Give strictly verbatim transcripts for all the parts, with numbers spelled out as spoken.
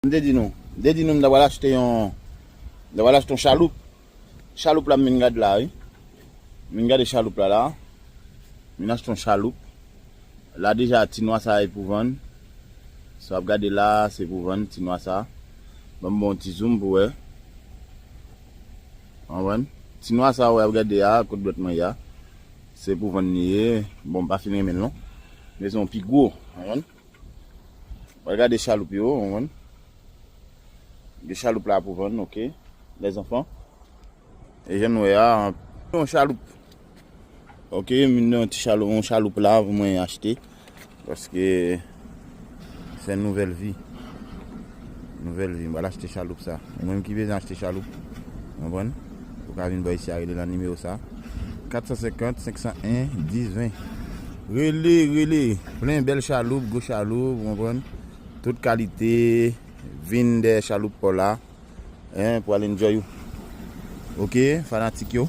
M te di nou, m te di nou m ta pral achte yon, m ta pral achte yon chaloup. Chaloup la m vin gade la, wi. M vin gade chaloup la la. M vin achte yon chaloup. La deja ti nwa sa e pou vann. Sa w ap gade la, se pou vann, ti nwa sa. Ban m bon ti zoom pou wè. Konprann? Ti nwa sa w ap gade a, kot dwèt mwen ye a. Se pou vann li ye. Bon, m pa fin renmen l non. Men se yon pi gwo. Konprann? Pral gade chaloup yo, w konprann? Gen chaloup la pou vann, oke. Lèzanfan. E jan nou wè a, yon chaloup. Oke, m nan ti chaloup, yon chaloup la pou mwen achte. Paske se nouvèl vi. Nouvèl vi. M pral achte chaloup sa. Ou menm ki bezwen achte chaloup, w konprann? Ou ka vin bò isi a rele nan nimewo sa. Kat san senkant, senk san en, dis, ven. Rele, rele. Plen bèl chaloup, gwo chaloup, w konprann? Tout kalite, vin dèyè chaloup pa w la, en, pou al enjoy ou. Oke, fanatik yo.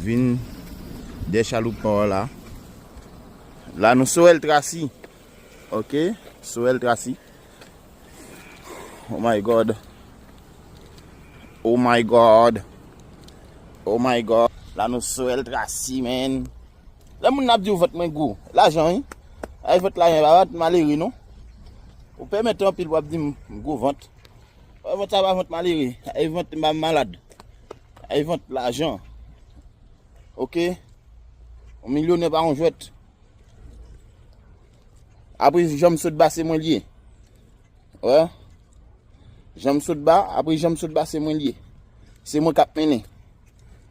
Vin dèyè chaloup pa w la. La nou sou El Tracy. Oke, sou El Tracy. Oh my God. Oh my God. Oh my God. La nou sou El Tracy, man. Lè moun nan ap di w vant mwen gwo, lajan, wi. Ay vant lajan, pa vant malere, non. Ou pèmèt anpil pou ap di m gwo vant. Ay vant sa pa vant malere. Ay vant m pa malad. Ay vant lajan. Oke? Yon milyonè pa yon jwèt. Apre jan m sot ba se mwen l ye. Wè. Jan m sot ba, apre jan m sot ba se mwen l ye. Se mwen k ap mennen.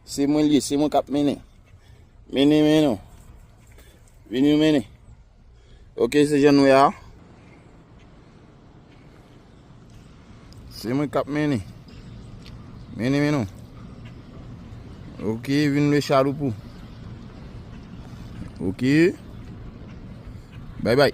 Se mwen l ye, se mwen k ap mennen. Mennen, mennen. Vini mennen. Oke, se jan nou ye a. Se mwen k ap mennen. Mennen, mennen. Oke, vin lwe chaloup ou. Oke. Bye bye.